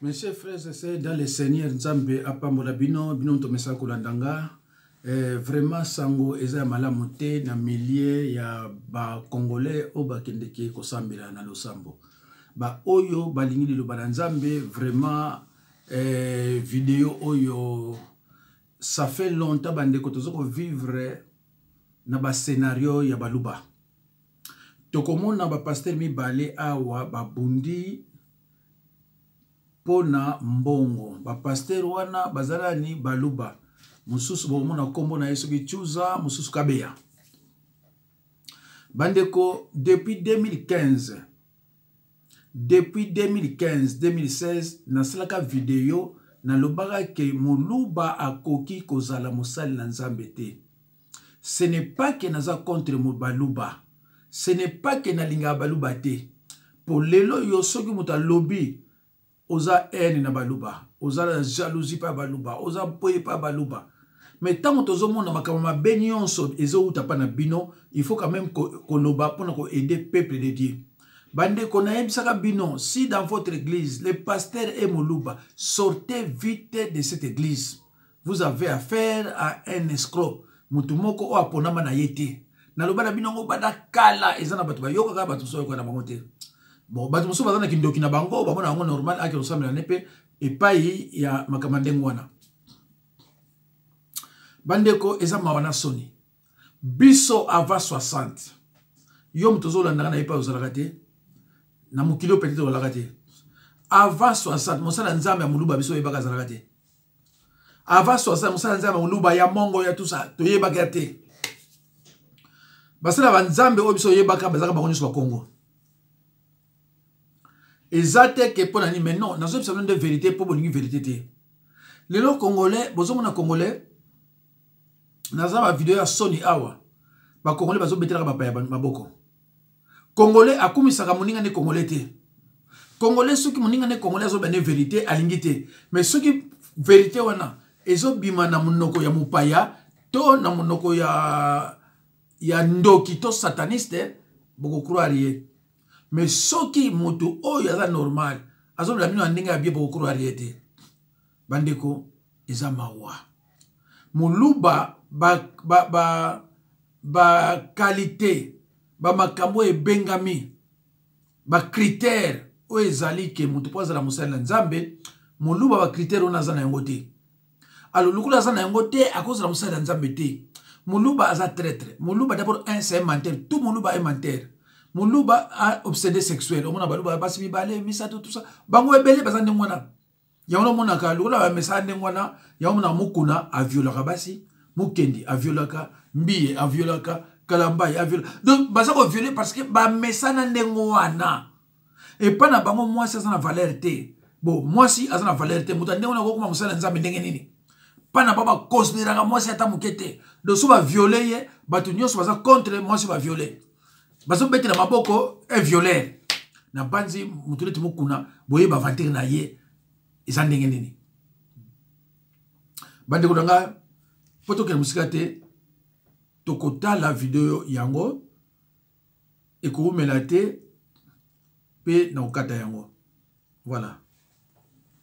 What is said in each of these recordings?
Mes chers frères et sœurs dans le Seigneur, Nzambe apambola bino, bino tomesaka kolanda nga. Eh, vraiment sango eza ya malamu te na milieu ya ba congolais oyo bakendeke kosambela na losambo. Ba oyo balingi liloba na Nzambe vraiment eh, video oyo ça fait longtemps bandeko tozo ko vivre na ba scenario ya baluba. Tokomona ba pasteur mibale awa babundi pona mbongo ba pasteur wana baza nani baluba mosusu bokomona nkombo na ye soki chuza mosusu kabeya bandeko depuis 2015 depuis 2015 2016 nasalaka video nalobaka ke moluba akoki kozala mosali na nzambe te. Ce n'est pas que naza contre baluba, ce n'est pas que nalingaka baluba te. Po lelo yo soki moto alobi oza haine na baluba, oza na jalousie pa baluba, oza boye pa baluba, mais ntango tozomona makambo mabe nyonso ezowuta pa na bino, il faut quand même koloba mpona koaider peuple de Dieu. Bandeko, nayebisaka bino, si dans votre église le pasteur est moluba, sortez vite de cette église. Vous avez affaire à un escroc, motu moko oyo aponama na ye te. Naloba na bino yango banda kala, eza na bato bayokaka, bato mosusu bayokaka na bango te. Bon, bato mosusu baza na kindoki na bango, bamona yango normal ake kosambela ne mpe epai ya makambo ya ndenge wana. Bandeko, eza mawa na soni. Biso avant 60, yo moto ozolandaka na ye epai ozalaka te, na mokili oyo peut-être ozalaka te. Avant 60, mosala Nzambe ya moluba biso oyebaka azalaka te. Avant 60, mosala Nzambe ya moluba ya mongo ya tout ça toyebaka te. Basala ba Nzambe oyo biso oyebaka bazalaka bango nyonso ba Congo. Eza te ke mpo na nini, mais non, nazoyebisa bino nde vérité mpo bolingi vérité te. Lelo Congolais, bozomona Congolais, naza ba video ya soni awa, ba Congolais bazobetelaka bapaya maboko. Congolais akumisaka moninga ne Congolais te. Congolais soki moninga ne Congolais azoba ne vérité alingi te, mais soki vérité wana ezobima na monoko ya mopaya to na monoko ya ndoki to sataniste, bokocroire ye. Mais soki moto oyo aza normal azoloba bino na ndenge ya bien, bokocroire ye te. Bandeko, eza mawa. Moluba ba qualité, ba makambo ebengami, ba critère oyo ezali ke moto po azala mosali na Nzambe, moluba ba critère oyo aza na yango te. Alors lokola aza na yango te, akozala mosali na Nzambe te. Moluba aza traître. Moluba d'abord un, c'est un menteur. Tout moluba est menteur. Moluba a obsédé sexuel. Omona baluba basi mibale, misato, tout ça. Bango ebele baza ndenge wana. Yango omonaka lokola bamesana ndenge wana, yango omonaka Mukuna aviolaka basi, Mukendi aviolaka, Mbiye aviolaka, Kalambayi aviolaka. Donc baza koviole parce que bamesana ndenge wana. Epa na bango mwasi aza na valeur te. Bon, mwasi aza na valeur te. Moto ya ndenge wana akokoma mosali ya Nzambe ndenge nini? Pa na bango bakonsideraka mwasi ata moke te. Donc so baviole ye, bato nyonso baza contre mwasi baviole. Bazobetela maboko un violeur. Na banzi moto neti Mukuna, boyeba aventure na ye eza ndenge nini. Bandeko na nga, po tokende mosika te, tokotala video yango ekoumela te pe na kokata yango. Voilà.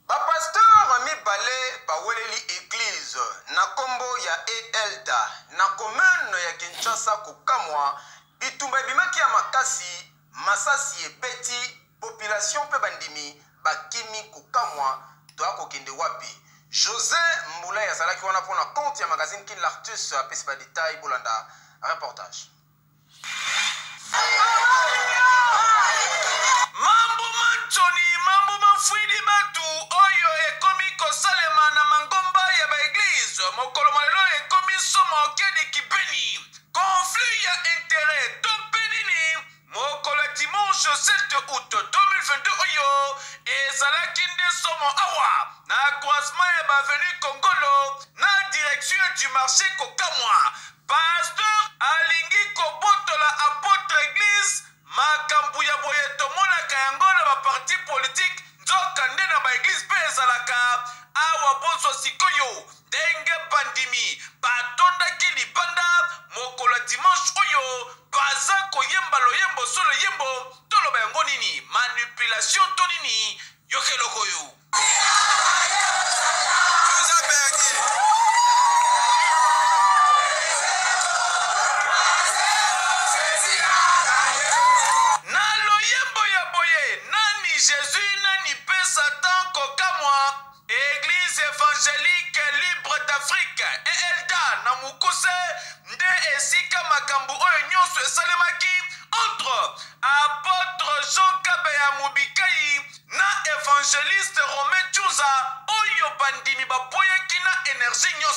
Ba pasteurs mibale baweleli eglise na kombo ya Eelda na commune ya Kinshasa kokamwa, bitumba ebimaki ya makasi, masasi ebeti, population pe bandimi bakimi kokamwa, toya kokende wapi? Jose Mbulayi azalaki wana pona compte ya magazine Kin L'artus apesi ba details, bolanda reportage. Mambu ma nsoni, mambu ma mfuidi batu oyo ekomi kosalema na mangomba ya ba eglise mokolo mwa lelo ekomi somo kedi kibeni, conflit ya interet to mpe nini? Mokolo ya dimanche 7 aout 2022 oyo ezalaki nde somo awa na croisement ya ba avenue Kongolo na direction ya du marche kokamwa Pasteur alingi kobotola apotre eglise makambu ya boye tomonaka yango na ba parti politique nzoka nde na ba eglise pe ezalaka awa bozwa sikoyo ndenge bandimi batondaki libanda mokolo ya dimanche oyo baza koyemba loyembo so loyembo toloba yango nini manipulation to nini yoka eloko oyo.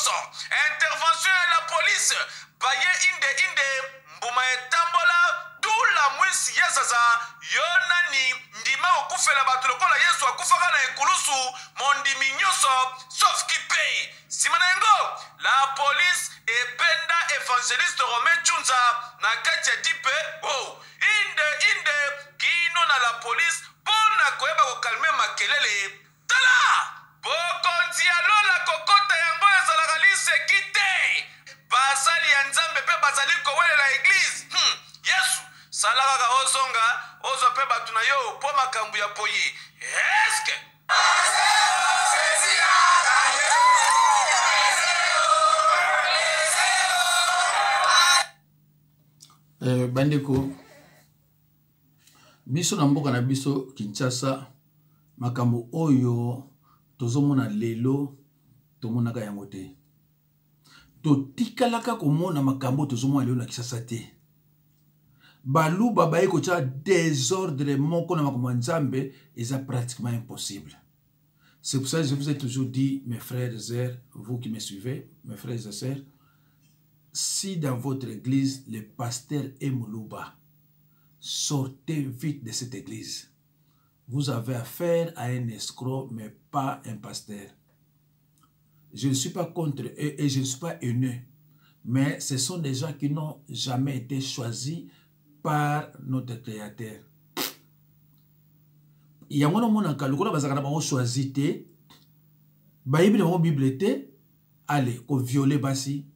Lokoso. Intervention ya la police baye inde inde mbuma etambola tula mwisi ya zaza yo nani ndima okufela bato lokola Yesu akufaka na ekulusu mondimi nyonso sauf qui paye. Sima na yango la police ebenda evangeliste Romain Tshunza na kati ya dipe oh inde inde kino na la police mpo na koyeba kokalme makelele. Tala! Bokonzi ya lola kokota yango ezalaka liseki te. Basali ya Nzambe mpe bazali kowelela eglise. Yesu, sala kaka ozonga, ozwa mpe bato na yo mpo makambo ya boye. Eske. Bandeko, biso na mboka na biso Kinshasa, makambo oyo tozomona lelo tomonaka yango te. Totikalaka komona makambo oyo tozomona lelo na Kinshasa te. Baluba baye kotia désordre moko na makambo ya Nzambe, eza pratiquement impossible. C'est pour ça que je vous ai toujours dit, mes frères et sœurs, vous qui me suivez, mes frères et sœurs, si dans votre église, le pasteur est Muluba, sortez vite de cette église. Vous avez affaire à un escroc, mais pas un pasteur. Je ne suis pas contre eux et je ne suis pas haineux. Mais ce sont des gens qui n'ont jamais été choisis par notre Créateur. Yango namonaka lokola bazalaka na bango choisi te, bayebi na bango Bible te, ale koviole basi,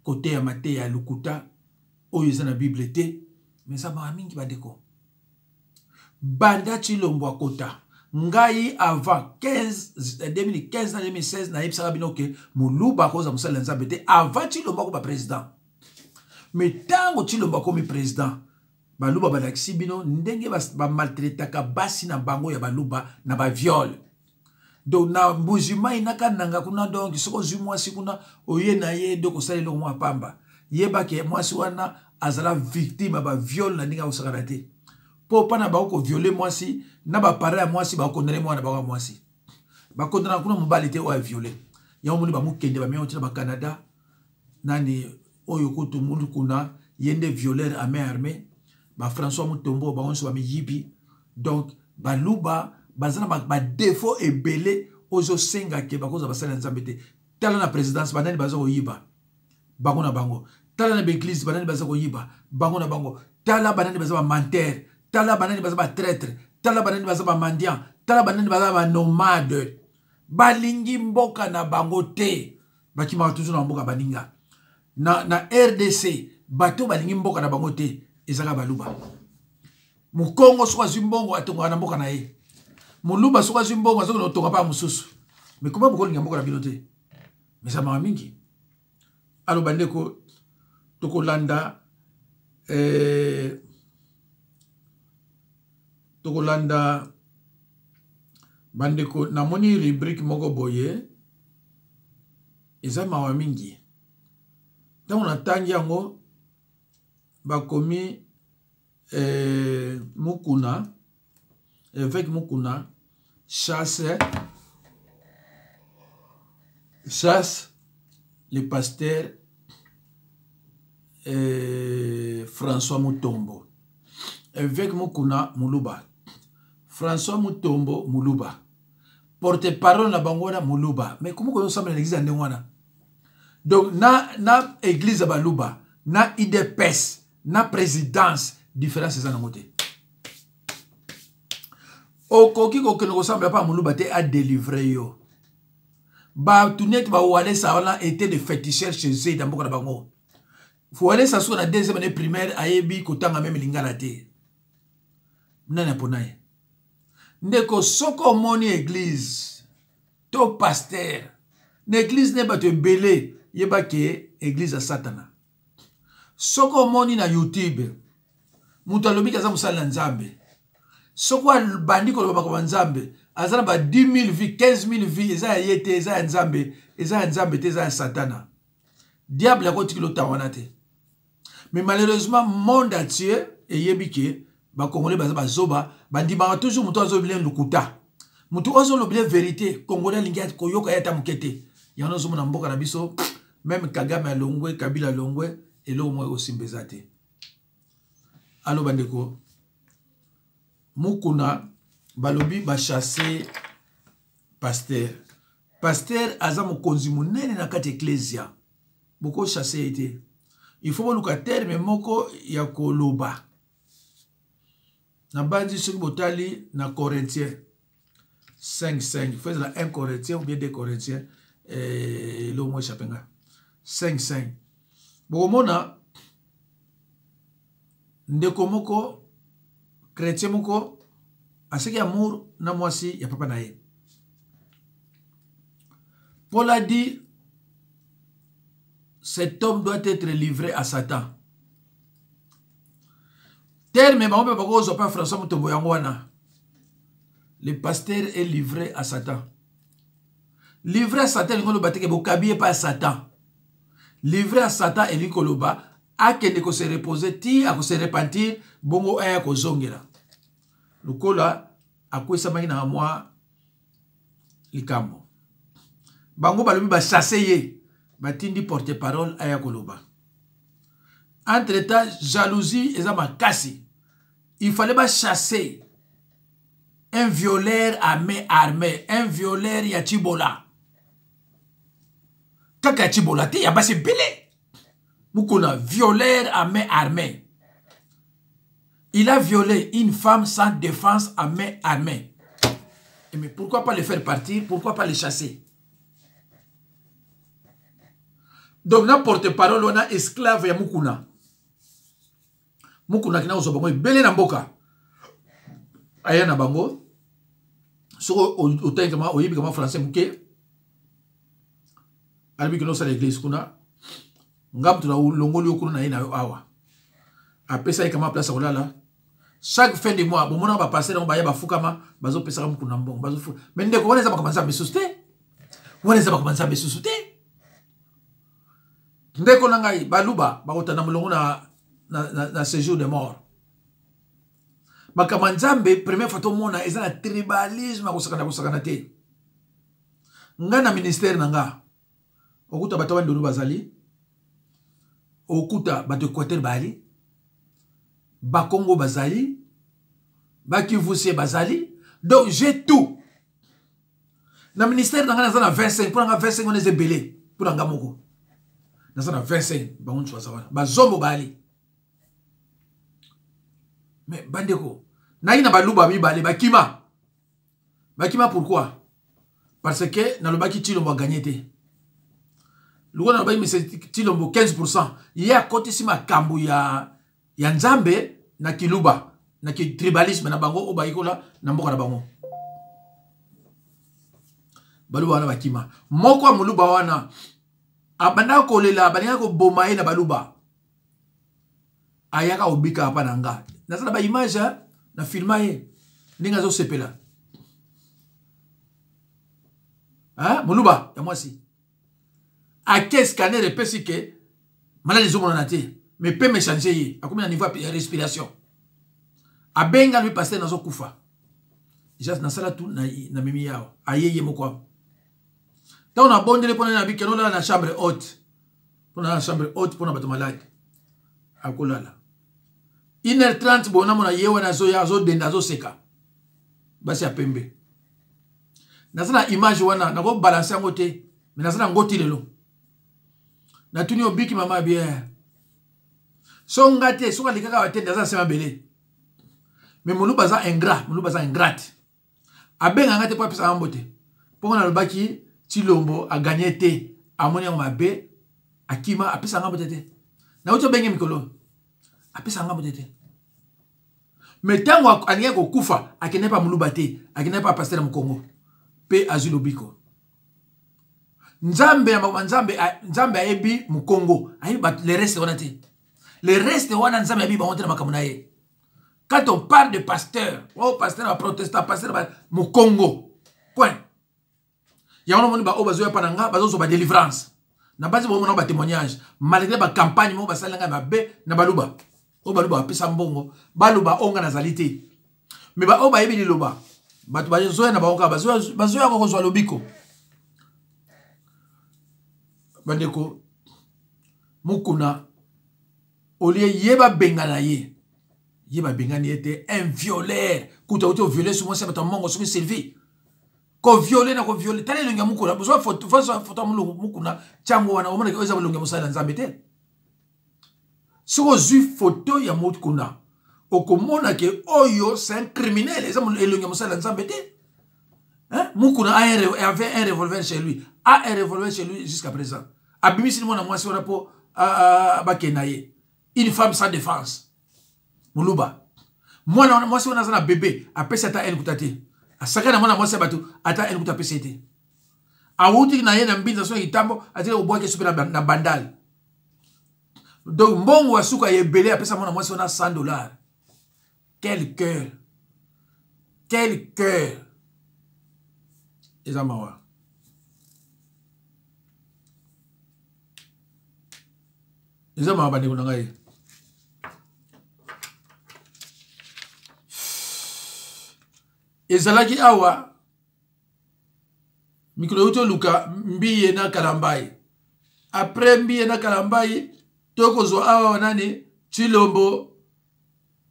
koteya mateya ya lokuta oyo eza na Bible te. Mais eza mawa mingi bandeko. Banda Tshilombo akota ngai avant 15, 2015 na 2016 nayebisaka bino ke Moluba akozala mosali ya Nzambe te avant Tshilombo akoba président. Mais ntango Tshilombo akomi président, Baluba balakisi bino ndenge bamaltraitaka basi na bango ya Baluba na baviole. Donc na Mbuji-Mayi na Kananga kuna, donc soki ozwi mwasi kuna oye na ye, donc osali eloko mwa pamba, yeba ke mwasi wana azala victime ya baviole na ndenge akosakana te. Mpo mpa na bango koviole mwasi na baparent ya mwasi bakondane mwana bango ya mwasi, bakondana kuna mobali te oyo aviole. Yango moni bamokende bamemi tina ba Canada nani oyo kutu mundu kuna ye nde violeur à main armée, ba François Mutombo bango nyonso bamiyibi. Donc Baluba baza na ba défaut ebele ozosenga ke bakozala basali ya Nzambe te. Tala na présidence banani baza koyiba bango na bango, tala na baeglise banani baza koyiba bango na bango, tala banani baza bamantere, tala banani baza batraitre, tala banani baza bamandiant, tala banani baza banomade. Balingi mboka na bango te, bakimaka toujours na mboka baninga. Na RDC bato balingi mboka na bango te ezaka Baluba. Mokongo soki azwi mbongo atongaka na mboka na ye, Moluba soki azwi mbongo azokende kotonga mpa mosusu. Mais koma bokolinga mboka na bino te, mais eza mawa mingi. Alo bandeko, tokolanda tokolanda bandeko. Namoni rubrique moko boye eza mawa mingi. Ntango natangi yango bakomi Mukuna, évêque Mukuna chasse le pasteur François Mutombo. Évêque Mukuna Muluba, François Mutombo Muluba, porte-parole na bango wana Muluba. Mais comment on ensemble l'église ndenge wana? Donc na église ya Baluba, na IDPS, na présidence, différence eza nango te. Okoki kokende kosambela pa Muluba te a délivrer yo. Bato neti ba Walesa wana était de féticheurs chez eux na mboka na bango. Walesa soki na deuxième année primaire ayebi kotanga meme lingala te. Nani apona ye? Ndeko, soki omoni église to pasteur na église ne bato ebele, yeba ke église ya Satana. Soki omoni na YouTube moto alobi aza mosali na Nzambe, soki abandi koloba makambo ya Nzambe aza na ba 10 000 vues, 15 000 vues, eza ya ye te, eza ya Nzambe, eza ya Nzambe te, eza ya Satana. Diable akotikila otanga wana te. Mais malheureusement monde entier eyebi ke bakongolais baza bazoba, bandimaka toujours moto azolobela lokuta, moto oyo azolobela vérité congolais alingi koyoka ye ata moke te. Yango nazomona mboka na biso, meme Kagame alongwe, Kabila alongwe, eloko moko ekosimba eza te. Alo bandeko, Mukuna balobi bachasse pasteur. Pasteur aza mokonzi monene na kati ecclesia, bokochasse ye te. Il faut boluka terme moko ya koloba. Nabanzi soki botali na Corinthien 5 5, faut ezala 1 Corinthien ou bien 2 Corinthien, eloko moko echappe nga 5 5. Bokomona ndeko moko chrétien moko aseki amour na mwasi ya papa na ye. Paul a dit cet homme doit être livré à Satan. Terme bango mpe bakozwa pa François Mutombo yango wana. Le pasteur est livré à Satan. Livré à Satan elingi koloba te ke bokabi ye pa ya Satan. Livré à Satan elingi koloba akende ko se reposer ti ako se repentir bongo aya kozongela. Lokola akwesamaki na mwa likambo. Bango balobi ba chasser ye, batindi porte-parole aya koloba. Entre-temps jalousie eza makasi. Il fallait ba chasser un violeur à main armée, un violeur ya Tshibola. Kaka ya Tshibola te, ya basi ebele. Mukuna, violeur à main armée. Il a violé une femme sans défense à main armée. Et mais pourquoi pas le faire partir? Pourquoi pas le chasser? Donc, na porte-parole, on a esclave ya Mukuna. Mukuna kina kozwa bango ebele na mboka. Aya na bango. Soko otangi kama oyebi kama français moke. Alobi kino osala église kuna. Nga moto na longoli yo kuna na ye na yo awa. Apesa ye kama place ya kolala. Chaque fin de mois, bomonaka ba pasteur yango baya bafukama, bazopesaka Mukuna mbongo, bazofu. Mais ndeko wana eza makambo ya Nzambe susu te. Wana eza makambo ya Nzambe susu te. Ndeko na ngai, baluba bakotanda molongo na séjour de mort. Makambo ya Nzambe, première fois tomona eza na tribalisme ya kosakana kosakana te. Nga na ministère na nga, okuta bato ya Bandundu bazali, okuta bato Équateur bazali, Bakongo bazali, Bakivusie bazali. Donc j'ai tout. Na ministère na nga naza na 25, mpo na nga 25 wana eza ebele mpo na nga moko. Naza na 25, bango nyonso baza wana. Bazombo bazali. Mais bandeko, nayi na baluba mibale bakima. Bakima pourquoi? Parce que nalobaki Tshilombo a gagné te. Lokola nalobaki monsieur Tshilombo 15%, ye akotisi makambo ya Nzambe na kiluba, na ki tribalisme na bango oyo bayikola na mboka na bango. Baluba wana bakima. Moko ya moluba wana abandaka kolela, balingaka koboma ye na baluba. Ayaka kobika apa na nga. Naza na ba image, hein, na filma ye ndenge azosepela. Hein, moluba ya mwasi. Ake scanner epesi ke maladi ezomonana te, mais peme changer ye, akomi na niveau ya respiration. Abenga lui pasteur nazokufa. Jas nasala tout na memi yao. Aye ye moko awa. Tango na bondele pona na bikeno na chambre haute. Pona na chambre haute pona bato malade. Akolala. 1h30 bona mona ye wana azoya azodenda azoseka. Basi ya pembe. Naza na image wana nako balancer yango te, mais naza na ngoti lelo. Natuni obiki mama bien. So nga te, soki alikaka ba te naza na sema belé. Mais moluba aza ingrat, moluba aza ingrate. Abenga nga te po apesa nga mbote. Po nga nalobaki Tshilombo a gagné te, amoni yango mabe, akima apesa nga mbote te. Nauti obenge mikolo, apesa nga mbote te. Mais tango alingaki kokufa, akendaki pa moluba te, akendaki pa pasteur ya Mokongo pe azwi lobiko. Nzambe ya makambo, Nzambe, Nzambe ayebi Mokongo, ayebi bato, le reste wana te. Le reste wana Nzambe ayebi bango te na makambo na ye. Quand on parle de pasteur, oh pasteur ba protestant, pasteur ba Mokongo, point. Yango namoni ba oyo bazoya pa na nga, bazozwa ba délivrance. Na basi bomona ba témoignage, malgré ba campagne moko basali nga mabe na baluba. Oyo baluba bapesa mbongo, baluba oyo nga nazali te. Mais ba oyo bayebi liloba, bato bazoya na bango kaka, bazoya kozwa lobiko. Bandeko, Mukuna olie ye babengana ye, ye babengani ye te, un violeur kuta auti oviole su mwasi ya bato ya mongo soki Sylvie koviole na koviole. Tala elongi ya Mukuna, bozwa foto ya Mukuna ntiango wana, omonaki oyo eza elongi ya mosali na Nzambe te. Soki ozwi foto ya Mukuna okomona ke oyo c'est un criminel, eza elongi ya mosali na Nzambe te. Hein? Mukuna avait un revolver chez lui, a un revolver chez lui jusqu'à présent. Abimisi mwana mwasi wana mpo bakenda ye, une femme sans défense, moluba. Mwana mwasi wana aza na bebe, apesi ata ene kuta te, asaka na mwana mwasi ya bato, ata ene kuta apesi ye te. Awuti na ye na Mbinza so ya kitambo, atiki kobwaki so mpe na Bandal. Donc mbongo ya suka ya ebele apesa mwana mwasi wana 100 $. Quel cœur, quel cœur! Eza mawa, eza mawa, bandeko na ngai. Ezalaki awa mikolo euti oluka Mbiye na Kalambai. Après Mbiye na Kalambai, tokozwa awa nani? Chilombo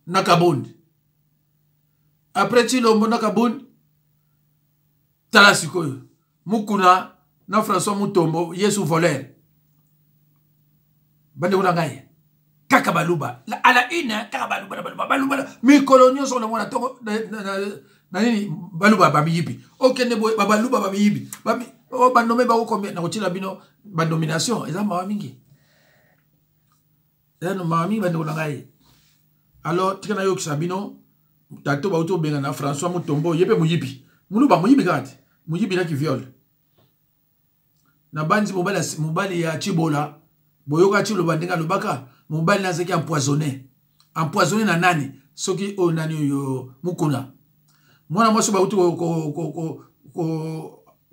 na Kabundi. Après Chilombo na Kabundi, tala sikoyo Mukuna na François Mutombo, Yesu voleur. Bandeko na ngai, kaka baluba à la une, kaka baluba na baluba, baluba mikolo nyonso namona ntongo na nini, baluba bamiyibi. Okende boye, baluba bamiyibi, banome bango combien? Nakotiela bino banomination. Eza mawa mingi, eza mawa mingi, bandeko na ngai. Alors tika nayokisa bino tato bauti kobenga na François Mutombo, ye mpe moyibi, moluba moyibi kaka te, moyibi naki viol na banzi mobali ya Chibola. Boyoka Chiloba ndenge alobaka mobali nazalaki empoisonné, empoisonné na nani? Soki oyo nani oyo Mukuna, mwana mwasi bauti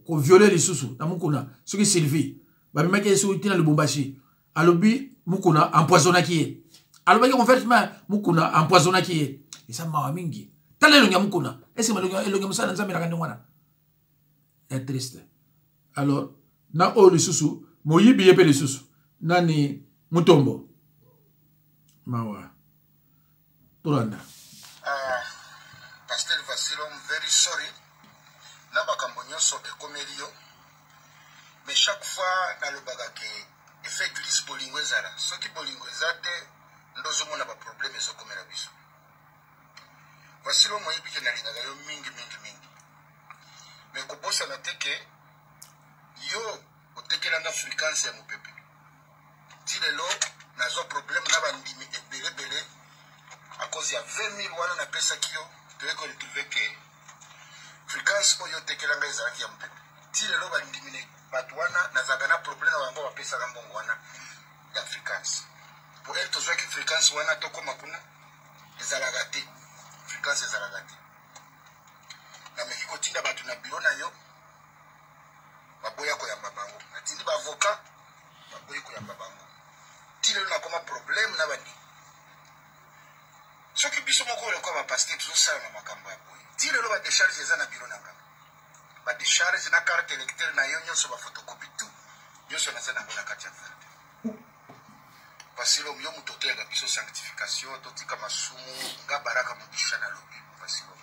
koviole lisusu na Mukuna, soki Sylvie, bamemaki ye soki ntina Lubumbashi. Alobi Mukuna empoisonnaki ye, alobaki ouvertement Mukuna empoisonnaki ye. Eza mawa mingi. Tala elongi ya Mukuna, ese elongi ya mosala na Nzambe naka ndenge wana ya triste. Alors na oyo lisusu moyibi, ye mpe lisusu nani? Mutombo. Mawa, tolanda. Pasteur Vasilom, very sorry na makambo nyonso ekomeli yo, mais chaque fois nalobaka ke efe église bolingo ezala. Soki bolingo eza te, nde ozomona baproblème ezokomela biso. Vasilom, oyebi ke nalingaka yo mingi mingi mingi, mais kobosana te ke yo otekelanga fréquence ya mopepe. Ti lelo nazwa problème na bandimi ebelebele à cause ya 20 000 wana napesaki yo. Toyei koretrouve ke fréquence oyo otekelanga ezalaki ya mopepe. Ti lelo bandimi, bato wana nazalaka na problème na bango, bapesaka mbongo wana ya fréquence po ere tozwaki fréquence wana, tokóma kuna, ezalaka te, fréquence ezalaka te. Nameki kotinda bato na biro na yo, baboya koyamba bango. Natindi baavocat, baboyi koyamba bango. Ti lelo nakoma problème na bandimi. Soki biso moko lokola bapasteur tozosala na makambo ya boye, ti lelo badécharge eza na biro na nga, badécharge na carte électeur na yo nyonso, baphotocopie, tout nyonso naza nango na kati ya verte. Vasilom, yo moto oteyaka biso sanctification, totika masumu, nga Baraka Mobisha nalobi, Vasilom,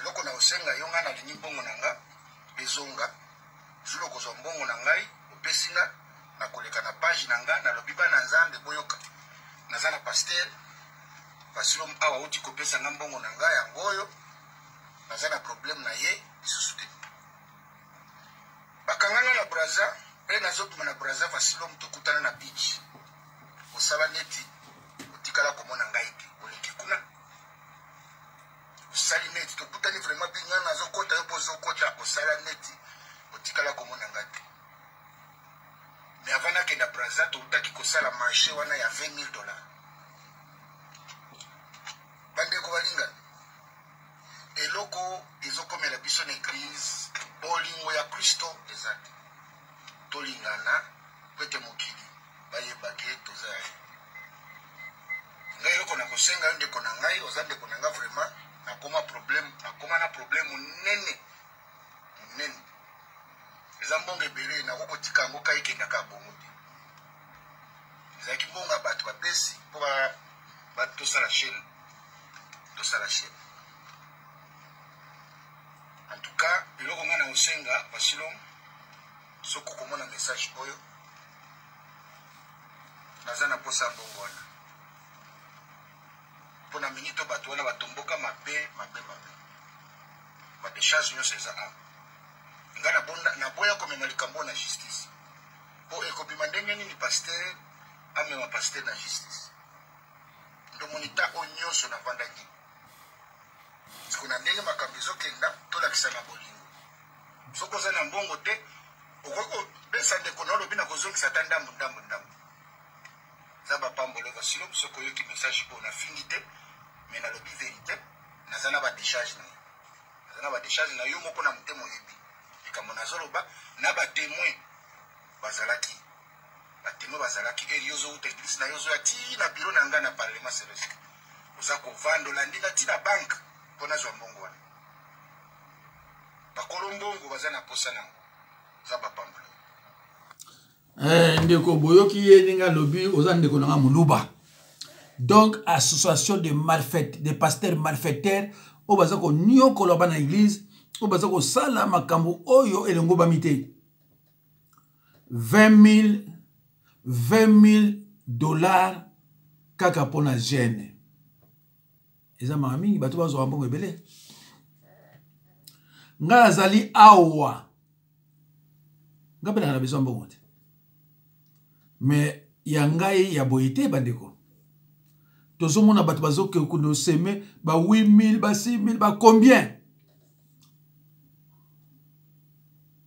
eloko na osenga yo, nga nalingi mbongo na nga ezonga. Jour okozwa mbongo na ngai opesi nga, nakoleka na page na nga, nalobi: "Bana Nzambe, boyoka, naza na pasteur Vasilom awa, auti kopesa nga mbongo na ngai, yango oyo, naza na problème na ye lisusu te." Bakanga nga na Braza mpe nazobima na Braza. Vasilom, tokutana na beach, osala neti otikala komona ngai te, oleki kuna, osali neti tokutani vraiment bino, nazokota, yo mpo ozokota, osala neti otikala komona ngai te. Mais avant nakenda Braza, toutaki kosala marché wana ya 20 000 $. Bandeko balingani, eloko ezokomela biso na église, bolingo ya Kristo eza te. Tolingana po ete mokili bayebake toza ya ye. Ngai eloko na kosenga yo, ndeko na ngai, oza ndeko na ngai vraiment, nakoma problème, nakoma na problème monene monene. Eza Eza mbongo ebele, nakoki kotika yango ka ekendaka bongo te. Ezalaki mbongo ya bato bapesi mpo tosala chaîne, tosala chaîne. En tout cas, eloko ngai na kosenga Basilom, soki okomona message oyo, naza na mposa ya mbongo wana mpo na minute oyo bato wana batomboka mabe mabe mabe, badecharge nyonso eza awa. Ngai naboya komema likambo na justice mpo ekobima ndenge nini pasteur amema pasteur na justice. Ndomoni ta oyo nyonso navandaki siko na ndenge makambo ezokenda, tolakisa na bolingo. Soki oza na mbongo te, okoki kopesa ndeko na olobi na kozongisa ata ndambo ndambo ndambo. Eza bapambolo basilo. Soki oyoki message oyo, nafingi te, mais nalobi verité. Naza na badecharge na yo, naza na badecharge na yo moko na motema. Oyebi likambo nazoloba na batémoin bazalaki, batémoin bazalaki. Eri yo ozowuta église na yo, ozoya ti na bureau na ngai na parlement celeste, oza kovanda, olandi nga ti na banque mpo nazwa mbongo wana. Bakolo mbongo baza na posa nango, eza bapambolo. Eh, ndeko, boyoki ye ndenge alobi, oza ndeko na nga moluba. Donc association de malfait, de pasteurs malfaiteurs oyo baza koniokola bana église, oyo baza kosala makambo oyo elongobami te. 20 000 dollars kaka mpona jeune, eza maka mingi. Bato bazwaka mbongo ebele. Ngai azali awa, ngai mpe naka na besoin mbongo te, mais ya ngai ya boye te. Bandeko, tozomona bato bazokende oseme ba 8000, ba 6000, ba combien.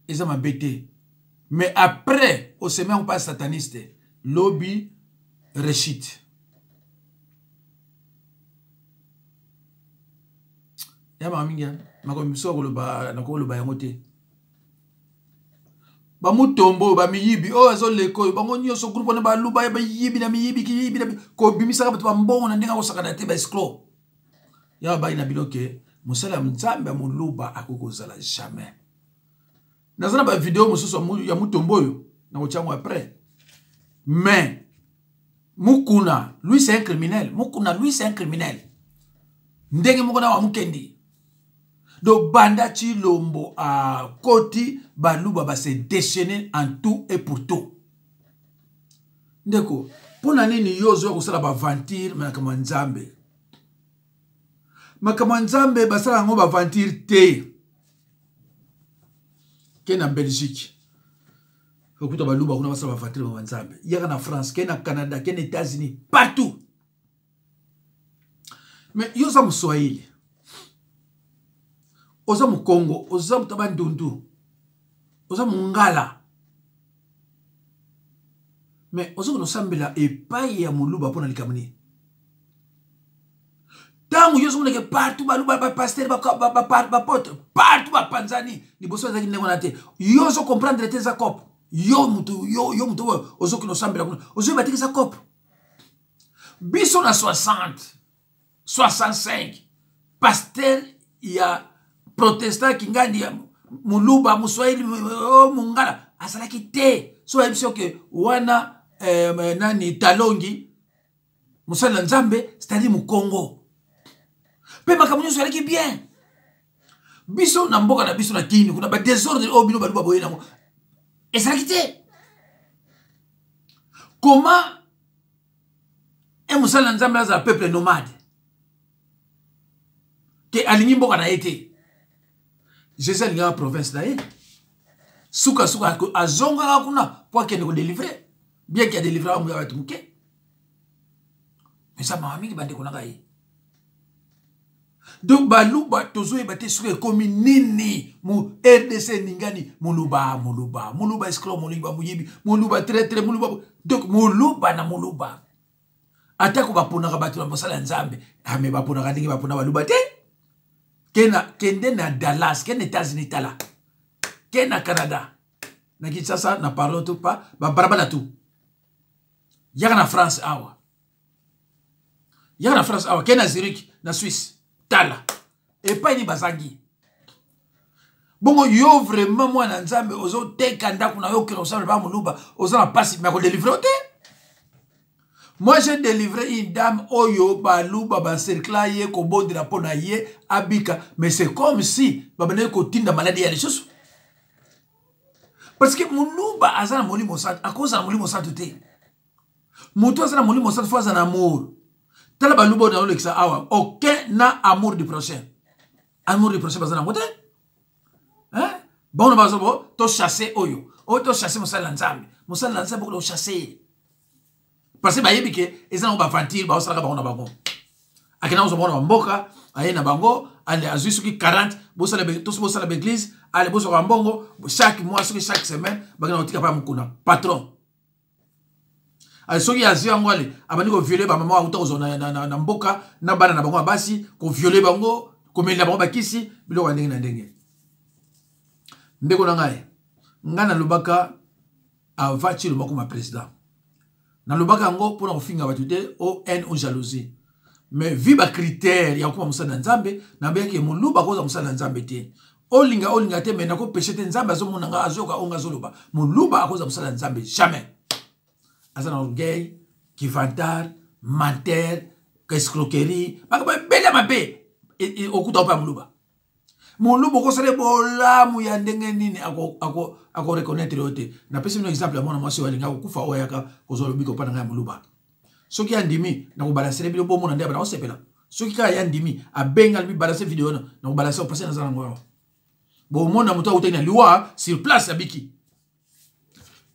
Eza mabe te, mais après oseme yango mpa sataniste, lobi rechute ya maka mingi. Makambo mosusu akoloba, nakoloba yango te. Bamutombo oyo, bamiyibi oyo azoleka oyo, bango nyonso groupe wana, baluba bayibi na miyibi, kiyibi na kobimisaka bato bambongo na ndenge akosakana te, baescroc ya babai na bino ke mosala ya Nzambe ya moluba akoki kozala jamais. Naza na bavideo mosusu ya mutombo oyo nakotia yango après. Mais Mukuna, lui, c'est un criminel. Mukuna, lui, c'est un criminel, ndenge moko na wa Mukendi. Donc banda Chilombo akoti, baluba base déchaîner en tout et pour tout. Ndeko, mpo na nini yo ozoya kosala baaventure na makambo ya Nzambe? Makambo ya Nzambe basala yango baaventure te. Ke na Belgique, okuta baluba kuna basala baaventure makambo ya Nzambe. Yaka na France, ke na Canada, ke na États-Unis, partout. Mais yo oza moswahili, oza mokongo, oza moto bandundu, oza mongala, mais oza kosambela epai ya moluba mpo na likambo nini? Ntango yo ozomonake partout baluba, bapasteur, baapôtre, partout bapanzani. Liboso ezalaki ndenge wana te. Yo ozocomprendre te, eza coop. Yo mutu, yo mutu oyo ozokende osambela kuna, ozoyeba teke eza coop. Biso na 60, 65, pasteur ya protestant, kingandi ya moluba, moswahili, oh, mongala azalaki te. So bayebi soki wana nani talongi mosali na Nzambe, c'est-à-dire mokongo, mpe makambo nyonso ezalaki bien. Biso na mboka na biso na Kini kuna, badésordre oyo bino baluba boye nango ezalaki te. Comment un mosali na Nzambe azala peuple nomade ke alingi mboka na ye te? Jésus alingaka province na ye, sukasuka azongaka kuna mpo akende kodélivrer, bien ke adélivraka moya bato moke. Eza mawa mingi, bandeko na ngai. Donc baluba tozoyeba te soki ekomi nini. Mu RDC eningani: moluba, moluba, moluba escroc, moluba moyibi, moluba traître, moluba. Donc moluba na moluba, atako baponaka bato na mosala ya Nzambe, ame baponaka ndenge bapona baluba te. Kende na Dallas, kende États-Unis, tala, ke na Canada, na Kinshasa, na parlons tout pas, babalabala tout. Yaka na France awa, yaka na France awa, ke na Zurich na Suisse, tala epai nini bazangi. Bongo yo vraiment mwana Nzambe ozoteka ndako na yo okende kosala ba moluba, oza na pasi mais akodelivre yo te. Moi, j'ai délivré une dame oyo baluba bacercla ye kobondela mpo na ye abika, mais c'est comme si babandaki kotinda maladi ya lisusu, parce que moluba aza na molimo santu, akozala molimo santu te. Moto aza na molimo santu fo aza na amour. Tala baluba oyo naolekisa awa, aucun na amour du prochain. Amour du prochain baza nango te. Bango na bazo bo tochasse oyo oyo, tochasse mosali na Nzambe, mosali na Nzambe okoki kochasse ye, parce que bayebi ke eza nango baventure baosalaka bango na bango. Akenda kozwa bango na bamboka, aye na bango, ale azwi soki 40, bosala tosi bosala baeglise, ale bozwaka mbongo chaque mois, soki chaque semaine, bakenda kotika pa mokuna patron. Ale soki azwi yango, ale abandi koviole bamama auta kozwa na, na, na, na mboka na bana na bango ya basi, koviole bango, komelela bango bakisi, biloko ya ndenge na ndenge. Ndeko na ngai, ngai nalobaka avant Tshilombo akoma président, nalobaka yango mpona kofinga bato te, o haine o jalousie, mais vu bacritère ya kokoma mosali na Nzambe, nabeyaki moluba akozwa mosali na Nzambe te. Olinga olinga te, mais nakopeshe te. Nzambe azomona nga, azoyoka oyo nga azoloba. Moluba akozwa mosali na Nzambe jamais. Aza na orgueil, kivantar, menteur, escroquerie, makambo ebele mabe okuta mpe ya moluba. Moluba okosala bolamu ya ndenge nini, akoreconnaitre yo te. Napesi bino exemple ya mwana mwasi oyo alinga kokufa, oyo ayaka kozwa lobiko mpa na ngai ya moluba. Soki andimi, nakobalansele bino, bomona nde abana kosepela. Soki kaka ya ndimi, abenga, alobi balance video wana, nakobalanse opase naza nango awa. Bomona moto akutaki na liwa sur place, abiki.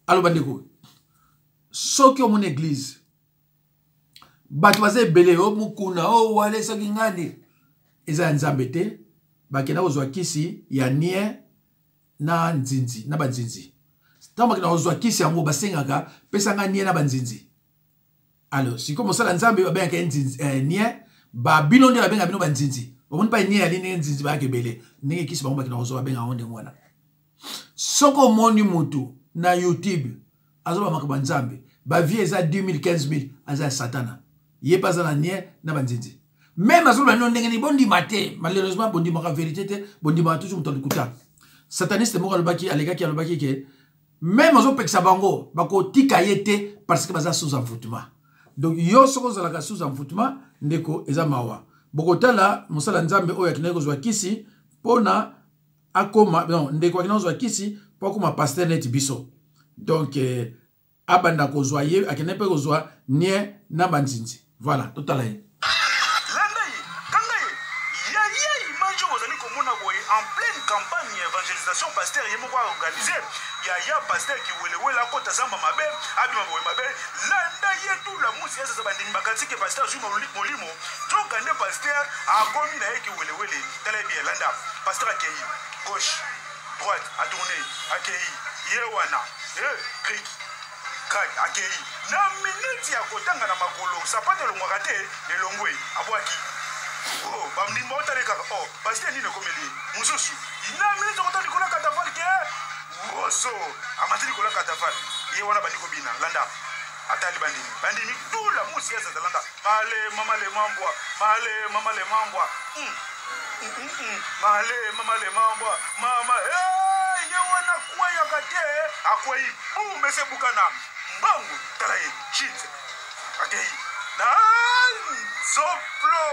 Aloba ndeko, soki omoni eglise bato baza ebele, o mokuna o wale, soki ngani eza ya Nzambe te, bakenda kozwa kisi ya nie na nzinzi na banzinzi. Ntango bakenda kozwa kisi yango, basengaka pesanga nie na banzinzi. Alors sikoyo mosala Nzambe babengaka ye nzinzi, nie babino nde babengaka bino banzinzi. Omoni mpa nie yali ndenge nzinzi bayaka ebele, ndenge kisi bango bakenda kozwa babengaka yango ndenge wana. Soki omoni mutu na YouTube azoba makambo ya Nzambe, bavie eza 10 000, 15 000, aza ya satana, ye mpe aza na nie na banzinzi. Meme azoloba nino ndenge nini, bondima te. Malheureusement bondimaka vérité te, bondimaka toujours moto ya lokuta. Sataniste moko alobaki, alekaki, alobaki ke meme azopekisa bango, bakotika ye te, parce que baza sous envoûtement. Donc yo soki ozalaka sous envoûtement, ndeko, eza mawa. Bokotala mosala Nzambe oyo akendaki kozwa kisi mpona akoma, non, ndeko akendaki kozwa kisi mpo akoma pasteur neti biso. Donc abanda kozwa ye, akendaki mpe kozwa nie na banzinzi. Voilà, totala ye. Landa ye, kanga ye, ya ye image oyo bozali komona boye en pleine campagne ya évangélisation, pasteur ye moko aorganize ya ya pasteur kiwelewele akota zamba mabe, abima boye mabe. Landa ye tula musi ya sasa, bandimi bakanisi ke pasteur azwi molimo, nzoka nde pasteur akomi na ye kiwelewele. Tala ye bien, landa pasteur akei gauche, droite, atourne, akei ye wana, crik crac, akei na minute ya kotanga na makolo, sapato elongwaka te, elongwe, abwaki. Oh, bandimi baotali kaka, oh, pasteur nini ekomeli ye mosusu? Na minute okota likolo ya katafalke, woso amati likolo ya katafalke, ye wana bandi kobina. Landa, atali bandimi, bandimi tula musi ya zaza. Landa, malema malema mbwa, malema malema mbwa, malema malema mbwa mama. Hey, ye wana akweyaka te, akwei bum, ese ebukana mbangu. Tala ye chite, akei na nzoplo.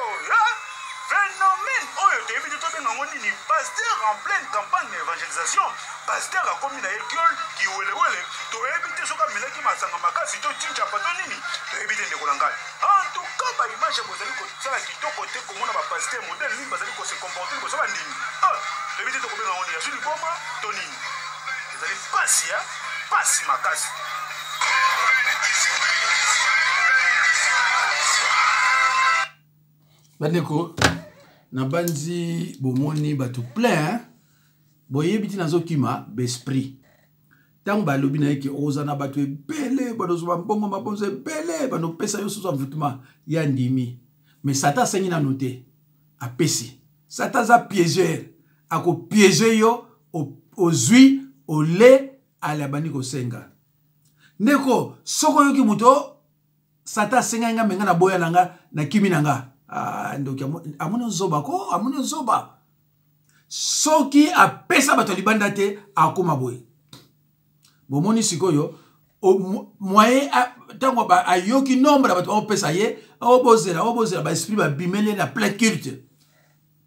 Phénomène oyo toyebi te tobenga yango nini. Pasteur en pleine campagne ya évangélisation, pasteur akomi na ye kiol kiwelewele. Toyebi te soki amelaki masanga makasi to tinjapa to nini, toyebi te. Ndeko na ngai, en tout cas baimage bozali kosala kitoko te, komona bapasteur modèle nini bazali kose comporter liboso bandimi. Toyebi te tokobenga yango nini, azwi liboma to nini. Ezali pasi ya pasi makasi. Bandeko, nabanzi bomoni bato plein, boyebi ntina azokima baesprit. Ntango balobi na ye ke oza na bato ebele, banozwa bambongo mabonzo ebele, banopesa yo susu envoûtement, ya ndimi. Mais Satan asengi nanu te, apesi. Satan aza piégeur, akopiége yo, ozwi ole, ale abandi kosenga. Ndeko, soki oyoki moto Satan asengaki nga, me nga naboya na nga, nakimi na nga. Ah, ndoki amoni ozoba ko, amoni ozoba. Soki apesa bato ya libanda te, akoma boye. Bomoni sikoyo moyen, ntango ayoki nombre ya bato bakopesa ye, obozela obozela, baesprit babimeli ye na plein culte,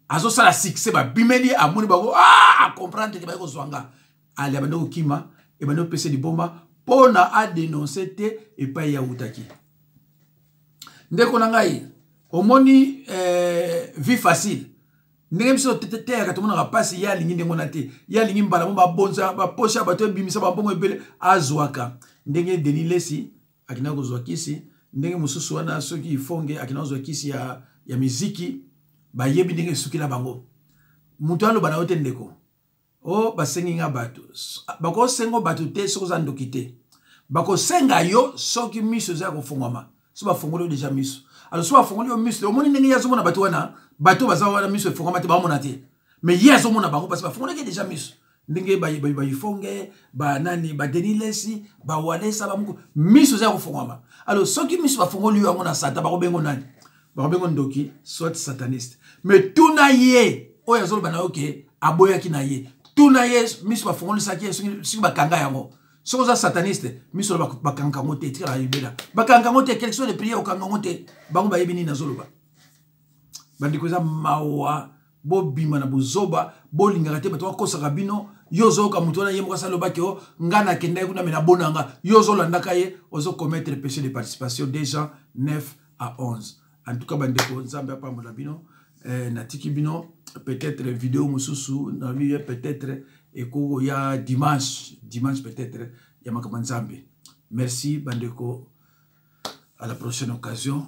azosala succès, babimeli ye, amoni bango, ah, acomprendre ke baye kozwa nga. Ale abandi kokima, ebandi kopesa liboma mpo na adenonse te epai ye awutaki. Ndeko na ngai, omoni vie facile ndenge biso teyaka, tomonaka mpasi. Ye alingi ndenge wana te. Ye alingi mbala mo babonza baposhe ya bato, ebimisa bambongo ebele, azwaka. Ndenge Denis Lesi akendaka kozwa kisi, ndenge mosusu wana soki Ifonge akendaka kozwa kisi ya miziki, bayebi ndenge esukela bango. Moto aloba na yo te, ndeko, o basengi nga bato. Bakosenga bato te soki oza ndoki te. Bakosenga yo soki miso eza ya kofungwama, so bafungoli yo deja miso. Alors so bafungoli yo miso, omoni ndenge ye azomona bato wana, bato baza wana miso efungwama te, baomona te, mais ye azomona bango parce bafungolaki deja miso. Ndenge baifonge, banani, badenis Lesi, bawalesa, bamuku, miso eza ya kofungwama. Alors soki miso bafungoli yo yango na Satan, bakobengo nani? Bakobengo ndoki, soit sataniste. Mais tuna ye oyo azoloba na yo ke aboyaki na ye, tuna ye miso bafongolisaki ye soki bakanga yango. Soki oza sataniste, miso na bakanga yango te, etikala libela. Bakanga yango te, quelque soit de prière, okanga yango te. Bango bayebi nini nazoloba. Bandeko, eza mawa. Bobima na bozoba, bolingaka te bato bakosaka bino. Yo ozoyoka moto wana, ye moko asi alobaki o nga nakendaki kuna, me nabona nga. Yo ozolandaka ye, ozokommettre péché de participation. Déjà 9 à 11. En tout cas, bandeko, Nzambe apambola bino. Natiki bino. Peut-être video mosusu nabi ye, peut-être ekoya dimanche, dimanche peut-être ya makambo ya Nzambe. Merci bandeko, à la prochaine occasion.